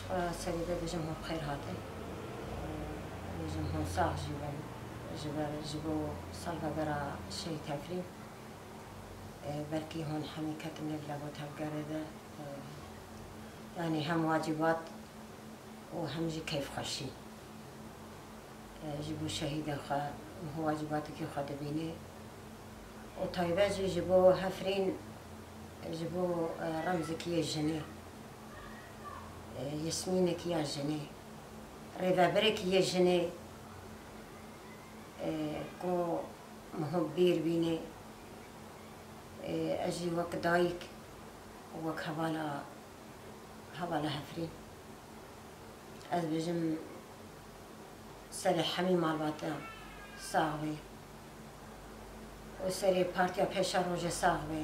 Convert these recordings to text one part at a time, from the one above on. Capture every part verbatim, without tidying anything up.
Serî de dibêjim hûn bi xêr hatin. Dibêjim hûn sax jî bin ji ber, ji bo salvegera Şehîd Hefrîn. Belkî hûn hemî ketine li bo tevgerê de, yanî hem wacîbat û hem jî keyfxweşî. Ji bo şehîdê xwe, wacîbatekî xwe dibînê û taybet jî ji bo Hefrîn, ji bo, e, remzekî yê jinê, e, yesmînekî ya jinê, rêvebirekî yê jinê, e, ku min hûn bîr bînê, e, ez jî wek dayik û wek hevala, hevala Hefrîn, ez dibêjim serê hemî malbatiya sax be û serê Partiya Pêşerojê sax be.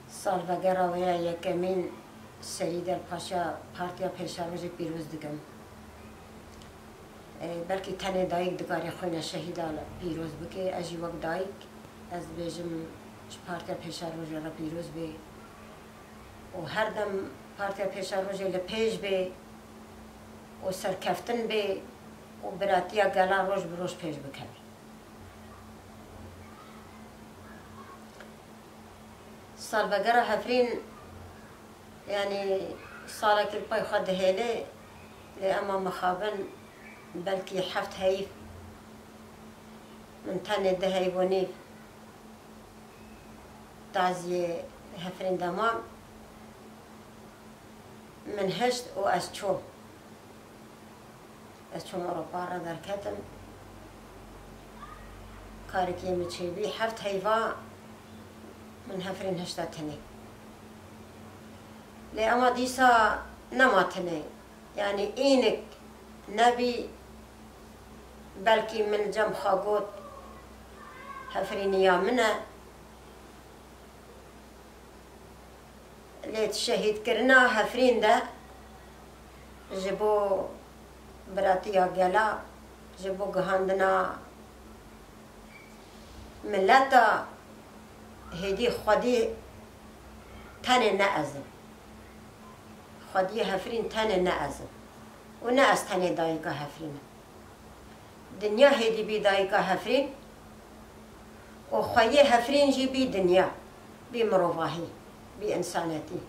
Salvegera wê ya yekemîn serî de li paşa Partiya Pêşerojê pîroz dikim. E, belkî tenê dayik dikare xwîna şehîdan pîroz bike. Ez jî wek dayik, ez dibêjim ji Partiya Pêşerojê re pîroz be û her dem Partiya Pêşerojê li pêş be û serkeftin be û biratiya gela roj bi roj pêş bikeve. Salvegera Hefrîn, yanî salekî li pey xwe dihêle, lê ema mixabin belkî heft heyv, min tenê du heyv û nîv taziyê Hefrîn de mam. Min hişt û ez çûm. Ez çûm Ewropa re derketim. Karekî min çêbî, heft heyva min Hefrîn hişte tenê. Lê ema dîsa nema tenê. Yanî înik nebî, belkî min cem xwe got, Hefrîniya min e. Lê di şehîdkirina Hefrîn de ji bo biratiya gela, ji bo gihandina mileta hêdî xwedî tenê ne ez im. Xwediyê Hefrîn tenê ne ez im. Û ne ez tenê dayika Hefrîn im. Dinya hêdî bî dayika Hefrîn û xweyê Hefrîn jî bî dinya, bî mirovahî, bî însanetî,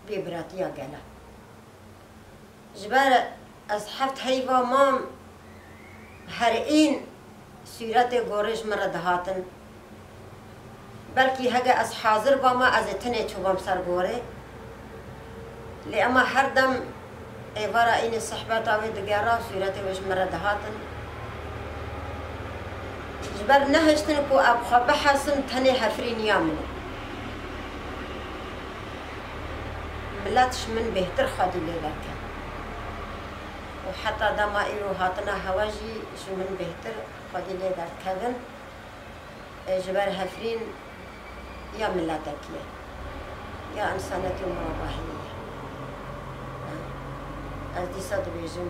bî biratiya gela. Ji ber ez heft heyva mam, her în sûretê gorê ji min re dihatin. Belkî hege ez hazir bama, ez ê tenê çûbam ser gorê. Lê ema her dem êvara înê sihbeta wê digera, sûretê wê ji min re dihatin. Ji ber nehiştin ku ez bi xwe bihesim, tenê Hefrîniya min e. Milet ji min bêhtir xwedî lê derket. Û heta dema îro hatina hewe jî ji min bêhtir xwedî lê derdikevin. E, ji ber Hefrîn ya miletekî ye, ya însanetî û mirovahiyê ye. Ez dîsa dibêjim,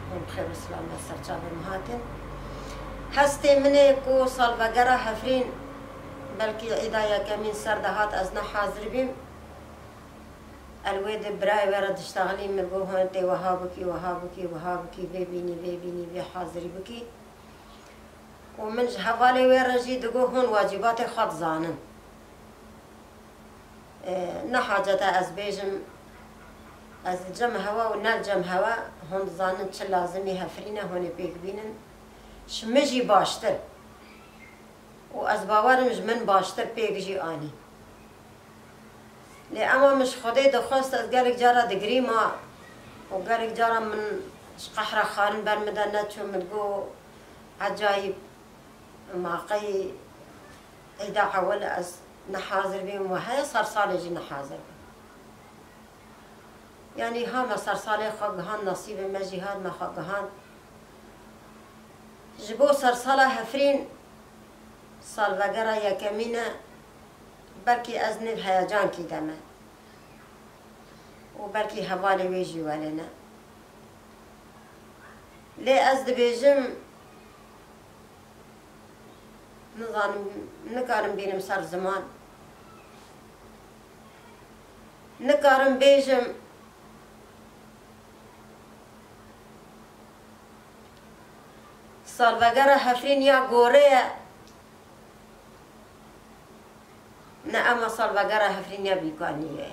hûn bi xêr û silamet ser çavê min hatin. Hestê min ê ku salvegera Hefrîn, belkî îda yekemîn ser dihat, ez ne hazir bîm. El wê di birayê we re diştexilî, min got, hûn tê wiha bikî, wiha bikî, wiha bikî, vê bînî, vê bînî, vê hazirî bikî. Û min ji hevalê wê re jî digot, hûn wacîbatê xwe dizanin. E, ne hacet e ez bêjim, ez li cem hewe û ne li cem hewe, hûn dizanin çi lazimî Hefrîn e, hûn ê pêk bînin. Ji min jî baştir. Û ez bawer im ji min baştir pêk jî anî. Lê ema min ji Xwedê dixwest, ez gelek cara digirîma û gelek cara min ji qehra xwarin ber min de neçû, min digot, ecayîb, ma qey êda ewil ez nehazir bîm, we heye sersalê jî nehazir bim. Yanî ha me sersalê xwe gihand, nesîbê me jî hat me xwe gihand. Ji bo sersala Hefrîn, salvegera yekemîn e, belkî ez nêv heyecankî de me û belkî hevalê wê jî welê ne. Lê ez dibêjim, nizanim, nikarim bînim ser ziman. Nikarim bêjim, Salvegera Hefrîn ya Gorê ye, ne ema salvegera Hefrîn ya Bîkaniyê ye.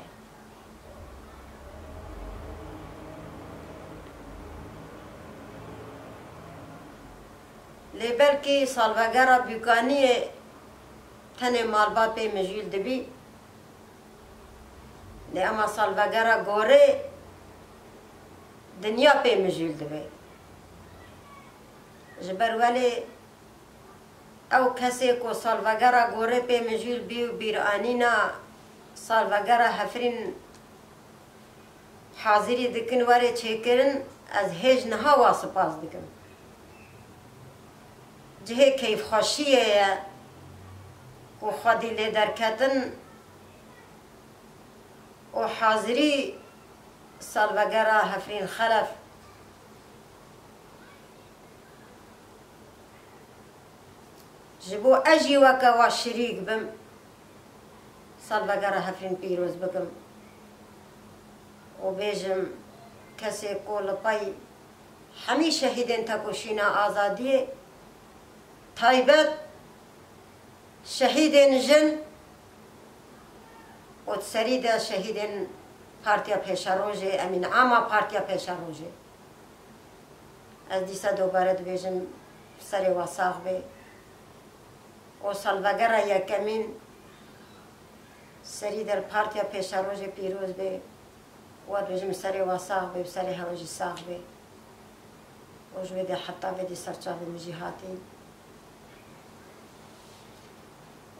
Lê belkî salvegera Bîkaniyê tenê malbat pê mijûl dibî, lê ema salvegera Gorê dinya pê mijûl dibe. Ji ber welê ew kesê ku salvegera Gorê pê mijûl bî û bîranîna salvegera Hefrîn hazirî dikin were çêkirin, ez hêj niha wa spas dikim. Cihê keyfxweşiyê ye ku xwedî lê derketin û hazirî salvegera Hefrîn Xelef ji bo ez jî weke wa şirîk bim, salvegera Hefrîn pîroz bikim û bêjim, kesê ku li pey hemî şehîdên tekoşîna azadiyê, taybet şehîdên jin û di serî de şehîdên Partiya Pêşerojê, emîn ama Partiya Pêşerojê. Ez dîsa dobare dibêjim, serê we sax be. Û salvegera yekemîn serî der Partiya Pêşerojê pîroz be. Wa dibêjim, serê we sax be û serê hewe jî sax be. Û ji wê de heta vê dî serçavê min jî hatî.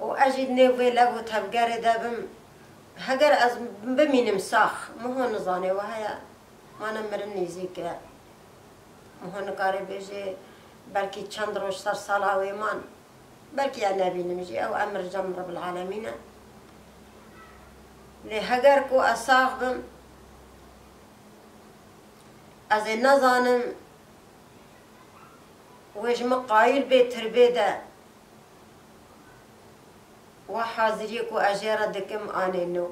Û ez jî di nêv vê lev û tevgerê de bim. Heger ez bimînim sax, min ho nizane, we heye, mane mirin nêzîk e. Min ho nikare bêje, belkî çend roj ser sala wê man. Belkî ez nebînim jî, ew emir cem Rebbil Alemîn e. Lê heger ku ez sax bim, ez ê nezanim wê ji min qayîl bê tirbê de wa haziriyê ku ez jê re dikim anê no.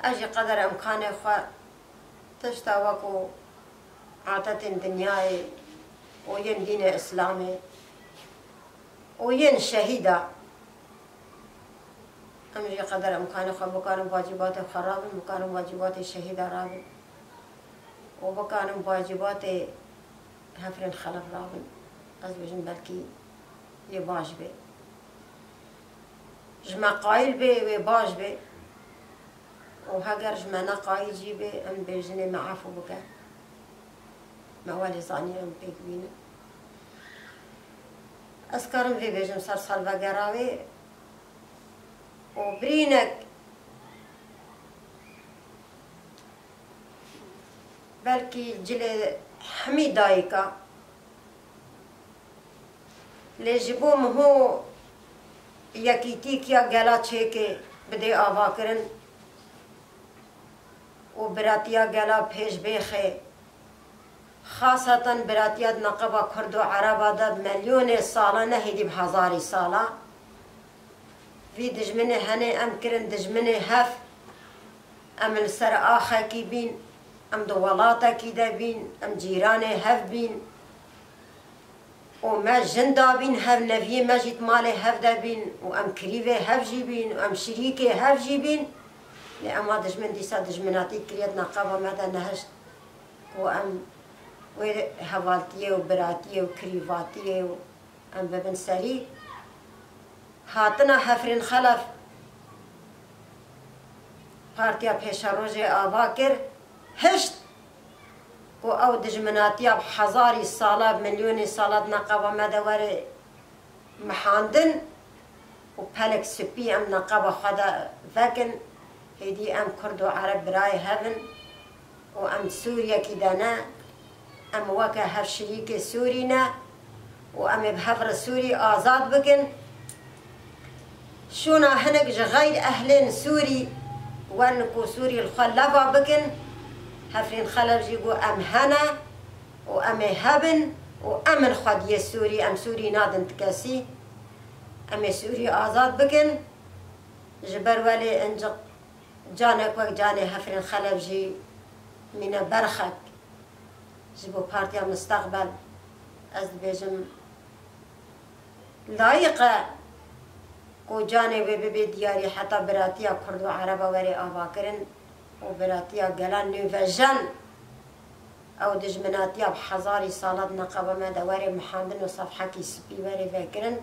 Ez jî qeder imkanê xwe tişta wekû adetên dinyayê û yên dînê Îslamê û yên şehîda, em jî qeder imkanê xwe bikarin vacîbatê xwe rabin, bikarin vacîbatê şehîda rabin û bikarin vacîbatê Hefrên Xelef rabin. Ez bêjim belkî yê baş bê. Ji me qayîl bê, wê baş bê. Û heger ji me neqayîl jî bê, em bêjinê me efû bike. Me welê zanî em pêk bînin. Ez karim vê bêjim ser salvegera wê û birînek belkî cilê hemî dayika, lê ji bo min ho yekîtîk ya gela çêke bidê avakirin û biratiya gela pêş bêxe, xaseten biratiya di neqeba Kurd û Ereba de milyonê sala, ne hêdî bi hezarî sala. Vî dijminê henê em kirin dijminê hev. Em li ser axekî bîn, em di welatekî de bîn, em cîranê hev bîn û me jin dabîn hev, neviyê me jî di malê hev de bîn û em kirîvê hev jî bîn û em şirîkê hev jî bîn. Lê ema dijmin dîsa dijminatî kiriye di neqeba me de nehişt ku em wê hevaltiyê û biratiyê û kirîvatiyê û em bibin serî. Hatina Hefrên Xelef Partiya Pêşerojê ava kir, hişt ku ew dijminatiya bi hezarî sala, bi milyonê sala di neqeba me de were mihandin û pelek spî em neqeba xwe de vekin, hêdî em Kurd û Ereb birayê hev in û em di Sûriyekî de ne, em weke hev şirîkê Sûrî ne û em ê bi hev re Sûrî azad bikin. Şûna hinek ji xeyr ehlên Sûrî werin ku Sûrî li xwe leva bikin. Hefrên Xelef jî got, em hene û em ê hebin û em in xwediyê Sûrî, em Sûrî nadin ti kesî. Em ê Sûrî azad bikin. Ji ber welê inciq canek wek canê Hefrên Xelef jî mîne berxek ji bo Partiya Misteqbel. Ez dibêjim, layîq e ku canê wê bibe diyarî heta biratiya Kurd û Ereba were avakirin û biratiya gela nûvejen ew dijminatiya bi hezarî sala di neqeba me de were mihandin û sefhekî spî were vekirin.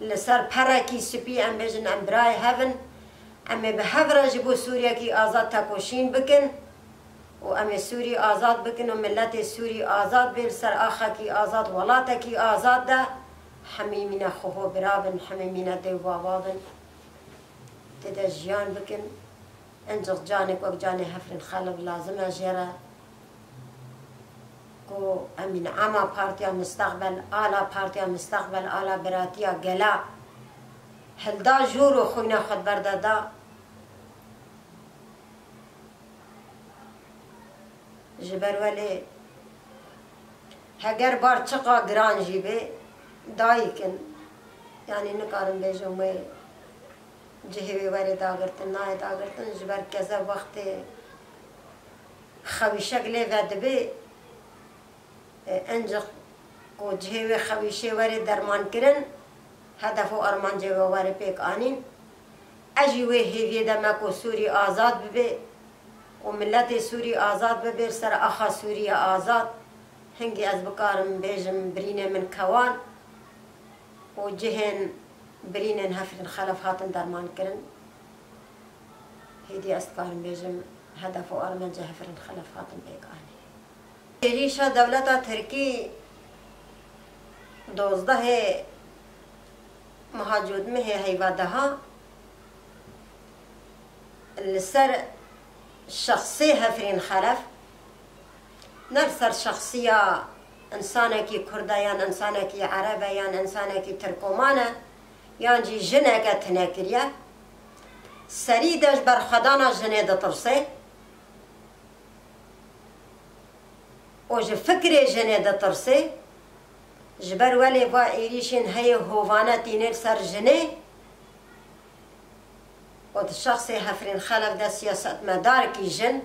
Li ser perekî spî em bêjin em birayê hev in, em ê bi hev re ji bo Sûriyekî azad tekoşîn bikin. û em ê Sûrî azad bikin û miletê Sûrî azad bê, li ser axekî azad, welatekî azad de hemî mîne xweho bira bin, hemî mîne dê û bava bin, tê de jiyan bikin. Encix canek wek canê Hefrîn Xelif lazim e jê re ku emîn ama Partiya Mistaqbel, ala Partiya Mistaqbel, ala biratiya gela hilda jor û xwîna xwe di ber de da. Ji ber welê heger bar çiqa giran jî bê, dayik in. Yanî nikarim bêjim wê cihê wê were dagirtin, nayê dagirtin, ji ber keze wextê xewîşek lê ve dibe. E, encix ku cihê wê xewîşê were dermankirin, hedef û armancê wê were pêk anîn. Ez jî wê hêviyê de me ku Sûrî azad bibe û miletê Sûrî azad bibe, li ser axa Sûriye azad. Hingî ez bikarim bêjim birînê min kewan û cihên birînên Hefrîn Xelef hatin dermankirin. Hêdî ez dikarim bêjim hedef û armancê Hefrîn Xelef hatin pêk anîn. Êrîşa dewleta Tirkî dozdehê meha Cotmehê heyva deha li ser şexsê Hefrîn Xelef, ne li ser şexsiya însanekî Kurd e yan însanekî Ereb e yan însanekî Tirkoman e yan jî jineke tune kiriye, serî de ji berxwedana jinê ditirse. û ji fikrê jinê ditirse, ji ber welê va êrîşên heye hovane tîne li ser jinê û di şexsê Hefrîn Xelef de siyasetmedarekî jin,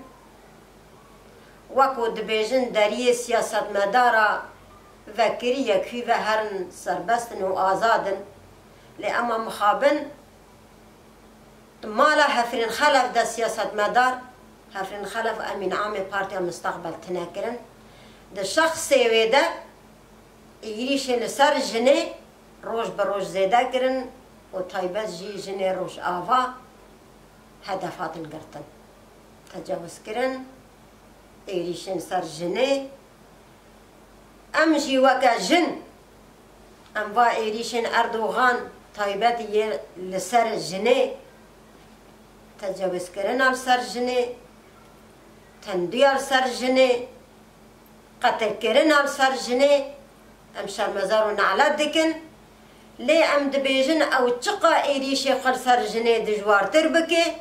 wek ku dibêjin deriyê siyasetmedara vekirî yekî ve herin serbest in û azad in, lê ema mixabin Di mala Hefrîn Xelef de siyasetmedar, Hefrîn Xelef emîn amê Partiya Mistaqbel tune kirin. Di şexsê wê de êrîşên li ser jinê roj bi roj zêde kirin û taybet jî jinê Rojava hedef hatin girtin. Tecawizkirin, êrîşên ser jinê. Em jî weke jin, em va êrîşên Erdogan taybet yê li ser jinê, tecawizkirina li ser jinê, tendiya li ser jinê, qetilkirina li ser jinê, em şermezar û nelet dikin. Lê em dibêjin ew çiqa êrîşê xwe li ser jinê dijwartir bike,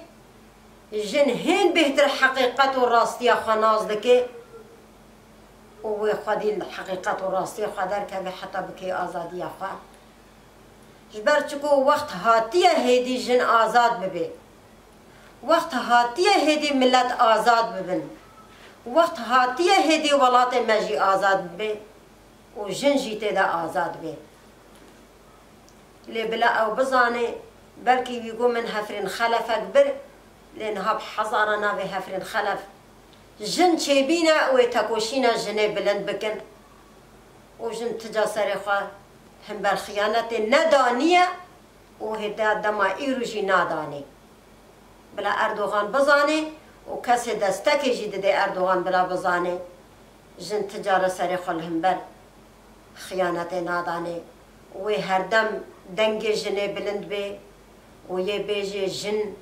jin hên bêhtir heqîqet û rastiya xwe nas dike. û wê xwedî li heqîqet û rastiyê xwe derkeve heta bike azadiya xwe. Ji ber çiku wext hatiye hêdî jin azad bibe. Wext hatiye hêdî milet azad bibin. Wext hatiye hêdî welatê me jî azad bibe û jin jî tê de azad be. Lê bila ew bizane, belkî wî got min Hefrîn Xelefek bir, lê niha bi hezara navê Hefrîn Xelef jin çêbîne, wê tekoşîna jinê bilind bikin û jin ti ca serê xwe himber xiyanetê nedaniye û hêdî dema îro jî nadanê. Bila Erdogan bizane û kesê destekê jî didê Erdogan bila bizane, jin ti cara serê xwe li himber xiyanetê nadanê. Wê herdem dengê jinê bilind bê û yê bêjê jin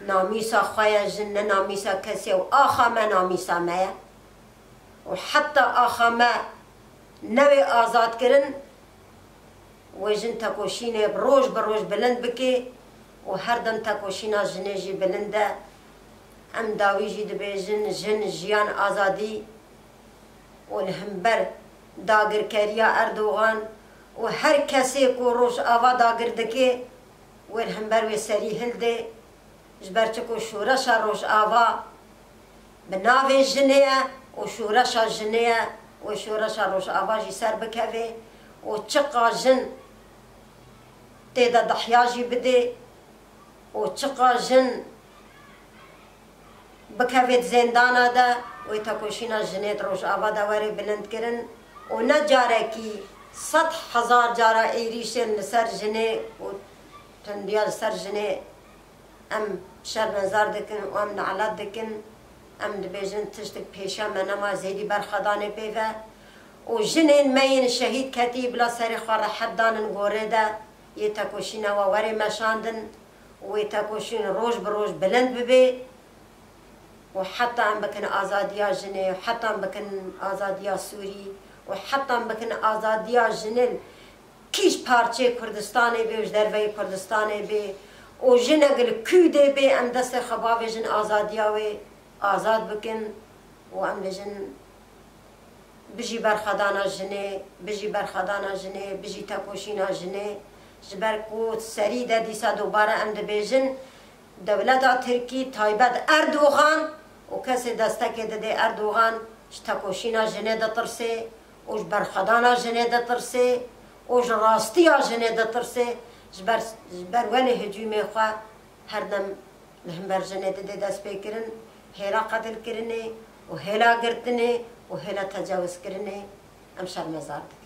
namîsa xwe ye, jin ne namîsa kesê ye û axa me namîsa me ye. Û heta axa me newê azadkirin, Wê jin tekoşînê roj bi roj bilind bike û her dem tekoşîna jinê jî bilind e. Em dawî jî dibêjin, jin, jiyan, azadî û li himber dagirkeriya Erdogan û her kesê ku Rojava dagir dike, wê li himber wê serî hilde. Ji ber çiku şoreşa Rojava bi navê jinê ye û şoreşa jinê ye û şoreşa Rojava jî ser bikeve û çiqa jin tê de dihiya jî bidê û çiqa jin bikevê di zêndana de wê tekoşîna jinê di Rojava de were bilindkirin û ne carekî sed hezar cara êrîşên li ser jinê û tundiya li ser jinê em şermezar dikin û em nalet dikin. Em dibêjin tiştik pêşiya me nema zêdî berxwedanê pê ve û jinên me yên şehîd ketî bila serê xwe rehet danin gorê de yê tekoşîna we were meşandin û wê tekoşîn roj bi roj bilind bibe û heta em bikin azadiya jinê û heta em bikin azadiya Sûrî û heta em bikin azadiya jinên kîj parçeyê Kurdistanê bê û ji derveyê Kurdistanê bê û jinek li kû dê bê, em destê xwe bavêjin azadiya wê azad bikin û em bêjin bijî berxwedana jinê, bijî berxwedana jinê, bijî tekoşîna jinê. Ji ber ku serî de dîsa dubare em dibêjin, dewleta Tirkî taybet Erdogan û kesê destekê didê Erdogan ji tekoşîna jinê ditirsê û ji berxwedana jinê ditirsê û ji rastiya jinê ditirsê. Ji ber, ji ber welê hicûmê xwe her dem li hember jinê didê destpêkirin, hêla qetilkirinê û hêla girtinê û hêla tecawizkirinê em şermezar dikin.